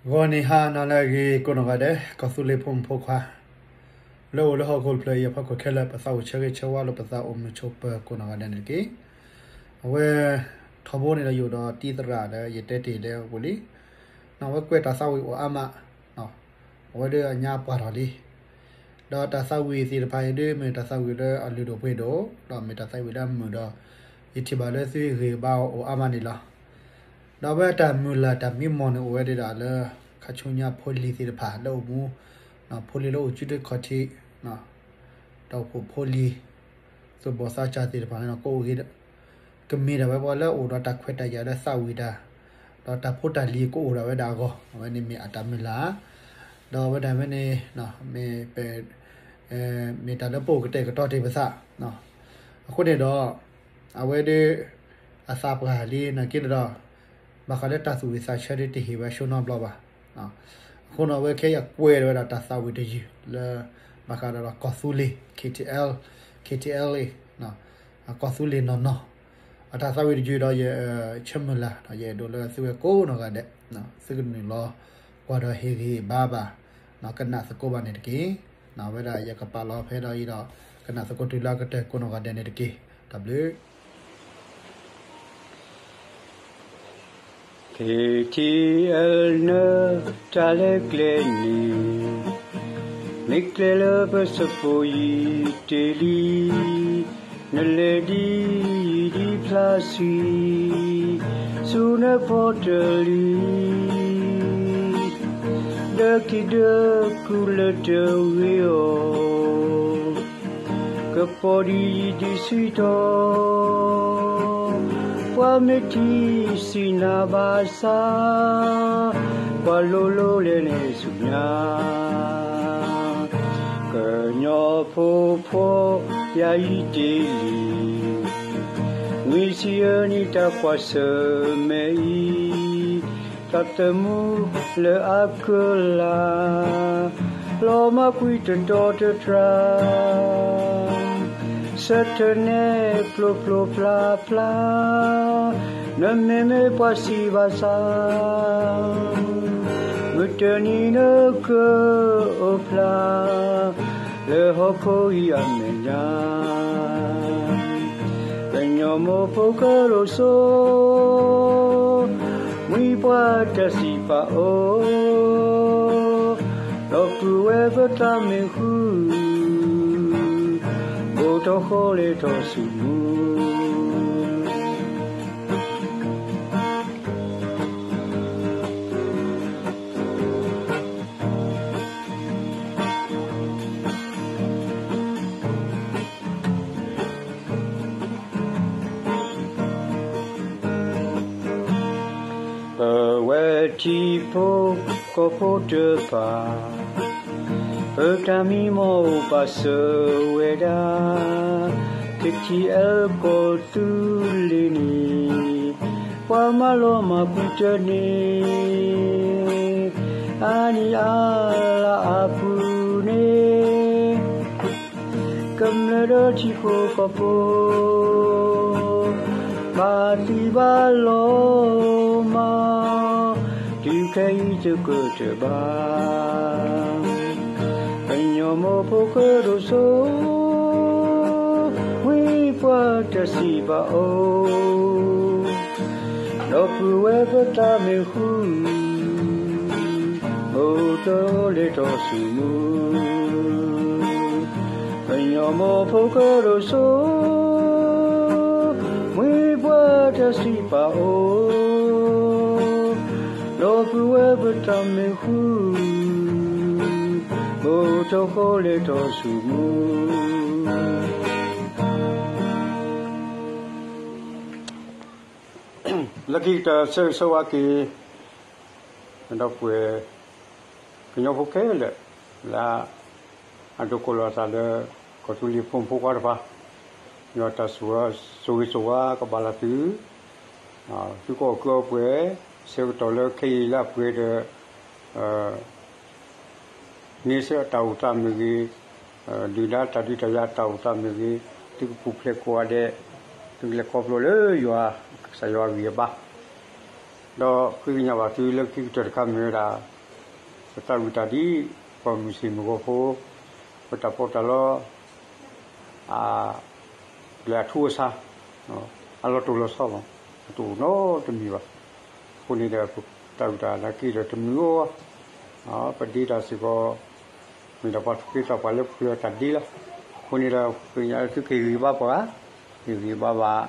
ဂီၤနံၤဟါနၤလၢအဂ့ၤ ကိးနီၢ်ဂၤဒဲး ကီၢ်သူလ့ၤဖိမုၣ်ဖိခွါ လၢအိၣ်လၢဟီၣ်ခိၣ်တဖျၢၣ်အံၤအဖီခိၣ်ခဲလၢာ် ပသးအိၣ်ဆၢဂ့ၤဆၢဝါလိာ်ပသးအိၣ်မုာ်ဆိးပၢၤကိးနီၢ်ဂၤဒဲးန့ၣ်တက့ၢ်. အဝဲ ထီဘိန့ၣ်ဒီးယအိၣ်ဒီးတံၤသရၣ်လၢယတဲတ့ၢ်လၢအပူၤလံ. အဝဲကွဲးတၢ်သးဝံၣ်အိၣ်အါမး အဝဲဒၣ်အညါပှၢ်ထီၣ်လံ. ဒီးတၢ်သးဝံၣ်သ့ၣ်တဖၣ်အံၤဒ်မ့ၢ်တၢ်သးဝံၣ်လၢအလုၢ်ဒိၣ်ပှ့ၤဒိၣ် ဒီးမ့ၢ်တၢ်သးဝံၣ်လၢအမုာ်ဒီး ယထံၣ်ဘၣ်လၢသုဂံၢ်ဘါအီၤအိၣ်အါမးန့ၣ်လီၤ. ဒီးအဝဲတၢ်မုၢ်လၢ်တၢ်မံမီၢ်န့ၣ်အိၣ်ဝဲဒၣ်လၢ ခါဆူညါဖိလံၤသ့ၣ်တဖၣ်လၢအိၣ်မူ ဖိလံၤလၢအိၣ်ကၠူတခီၣ်ထံး ဒီးဖိလံၤ သူၣ်ဘီၣ်သးစၢ်သ့ၣ်တဖၣ်န့ၣ် ကအိၣ်ဂ့ၤ ကမ့ၢ်ဒၣ်ဝဲပှၤလၢအအိၣ်ဒီးတၢ်ခွဲးတၢ်ယာ်လၢသးဝံၣ်တၢ် ဒီးတၢ်ဖိတၢ်လံၤကအိၣ်ဒၣ်ဝဲဒၣ်အဂီၢ် အဝဲန့ၣ်မ့ၢ်အတၢ်မုၢ်လၢ် ဒီးအဝဲဒၣ်ဝဲန့ၣ် မ့ၢ် မ့ၢ်တၢ်လၢပအိၣ်ကတဲာ်ကတီၤတ့ၢ်ပသး အဃိန့ၣ်ဒီး အဝဲဒၣ် အသးပှၢ်လံနာ်က့န့ၣ်ဒီး ဘၣ်ဃးလၢတၢ်သူၣ်ဝံၣ်သးဆၢဒ်တဟ့ၣ်ဝဲအဆိနီတဘျီဘၣ်. အဃိန့ၣ် အဝဲခဲအံၤအကွဲးဝဲဒၣ်တၢ်သးဝံၣ်တယုၢ်လၢ ဘၣ်ဃးဒီးကီၢ်သူလ့ၤ K T L, K T L A ကီၢ်သူလ့ၤနီၢ်နီၢ် အတၢ်သးဝံၣ်တယုၢ်ဒီးယဆၢမုၢ်လၢ် ဒီးယအဲၣ်ဒိးလၢသုဝဲကိးနီၢ်ဂၤဒဲး သုကနုာ်လီၤ ကွၢ်ဒီးဟ့ၣ်ဂံၢ်ဘါဘၣ် ကနၣ်သကိးဘၣ်န့ၣ်တက့ၢ်. အဝဲဒၣ်ယကပာ်လီၤဖဲဒီးအံၤဒီး ကနၣ်သကိးတုၤလၢအကတၢၢ်ကိးနီၢ်ဂၤဒဲးန့ၣ်တက့ၢ်. တၢ်ဘျုး K T L နၢၤ တၢ်လဲၤကျဲန့ၣ် မ့ၢ်ကျဲလၢပစပိၤယံၤတ့ၢ်လံ, နလဲၤဒ်ယံၤဒ်ဖျါဆံး ဆူနဖီတလံၤ ဒီးကံၣ်ဒီးကူလၢတဂ့ၤအီၤ ကပီၤဒ်ယံၤဒ်ဆံးထီၣ်, ပှၤမ့ၢ်ထံၣ်ဆံးနၤဘၣ်ဆၣ်, ပှၤလိၤလိၤလဲၤန့ၢ်ဆူညါ, ကညီဖိဖီယၤယံၤတ့ၢ်လံ, နွံဆံယဲၢ်နံၣ်တၢ်ကွၢ်ဆၢၣ်မဲာ်အံၤ, တၢ်သမူလၢအကလၤ, လီၤမၢ်ကွံာ်တတီတတြၢ် ဆၢထၢၣ်နဲၣ်ဖျိဖျိဖျါဖျါ, နမ့မ့ၢ်ပှၤဆံးဘၣ်ဆၣ်, မုၢ်တနံၤနကအိၣ်ဖျါ, လၢဟီၣ်ခိၣ်အံၤအမဲာ်ညါ, ကညီမိၢ်ဖိကရူၢ်စိ မှံပှၤတၢ်စံးပာ်အိၣ်, ဒီပုၢ်ဝဲၢ်ပတၢ်မ့ၢ်ဃု, ဘိၣ်ထီၣ်ဃီလဲၤထီၣ်ဆူမူ ပဝဲထံဖိကီၢ်ဖိတဖၣ်, ပတၢ်မံမီၢ်အိၣ်ပာ်စၢၤဝဲဒၣ်, ကထံၣ်အဲၣ်ကီၢ်သူလ့ၤန့ၣ်, ပှၤမၤလီၤမၢ်ကွံာ်တန့ၢ်, အါနံၣ်အါလါအပူၤန့ၣ် ကမျၢၢ်ဒီးထံဖိကီၢ်ဖိ, ဘၣ်သံဘၣ်လီၤမၢ်, တုၤခဲအံၤတကတၢၢ်ဘၣ်, ကညီမိၢ်ဖိကရူၢ်စိ, မှံပှၤတၢ်စံးဘၣ်အိၣ်, ဒီပုၢ်ဝဲၢ်ပတၢ်မ့ၢ်ဃု, ဘိၣ်ထီၣ်လဲၤထီၣ်ဆူမူ ကညီမိၢ်ဖိကရူၢ်စိ, မှံပှၤတၢ်စံးဘၣ်အိၣ်, ဒီပုၢ်ဝဲၢ်ပတၢ်မ့ၢ်ဃု, ဘိၣ်ထီၣ်ဃီလဲၤထီၣ်ဆူမူ လၢခံကတၢၢ်ဆၢဂ့ၤဆၢဝါက့ၤ ဒီပုၢ်ဝဲၢ် ကညီဖိခဲလၢာ် လၢအဒိးကိးလီၤအသးလၢ ကီၢ်သူလ့ၤဖိမုၣ်ဖိခွါတဖၣ်, ဒီးတၢ်ဆိၣ်ဂ့ၤဆိၣ်ဝါကဘၣ်လီၤသု, သုကအီၣ်ကုအီပှဲၤ ဆၢကတီၢ်လၢခဲအံၤလၢအပှဲၤဒီး န့ဆၢၣ်အတၢ်အိၣ်သးမ့ၢ်ဂ့ၤ, ဒုၣ်ဒါတၢ်ဒုးတၢ်ယၤတၢ်အိၣ်သးမ့ၢ်ဂ့ၤ, သုကပူၤဖျဲးကိးဂၤဒဲး, သုကလဲၤခီဖျိလၢယွၤကစၢ်ယွၤအဂံၢ်အဘါ, ဒီးဃ့ကညးဘၣ်သုလၢခံကတၢၢ်တခါမ့ၢ်ဝဲဒၣ် ပသးဝံၣ်တၢ်ဒ် ပှၤမုၢ်ဆ့ၣ်မုၢ်ဂီၤဖိ ပတၢ်ပီးတၢ်လီ အ လဲၤအထူအဆါ အလီၤတိၢ်လီၤဆီမး အတအိၣ်နီတမံၤဘၣ်. အဃိန့ၣ်ဒီး ပသးဝံၣ်တၢ်နာ်က့ဒီးတမုာ်အီၤဘၣ်. ပဒ့တၢ်စ့ၢ်ကီး မ့ၢ်ဒၣ်ပှၤသူၣ်က့သးပှၢ်လၢပှဲၤအီၤတၢ်ဒ့လီၤ. အဃိန့ၣ်ဒီး ဃ့ကညးလၢသုကဟ့ၣ်ဂံၢ်ဘါပှၤဂၤ, ဟ့ၣ်ဂံၢ်ဘါဘၣ်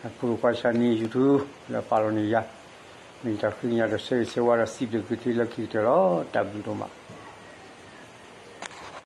အဖိဒိၣ်ခွါဆါန့ၣ် YouTube လၢပာ်လီၤန့ၢ်ယၤ, မ့ၢ်တၢ်ဃ့ကညးဒီးဆၢဂ့ၤဆၢဝါဒီး စံးဘျုးက့ၤသုလၢခံကတၢၢ်လီၤ. တၢ်ဘျုးဒိၣ်မး.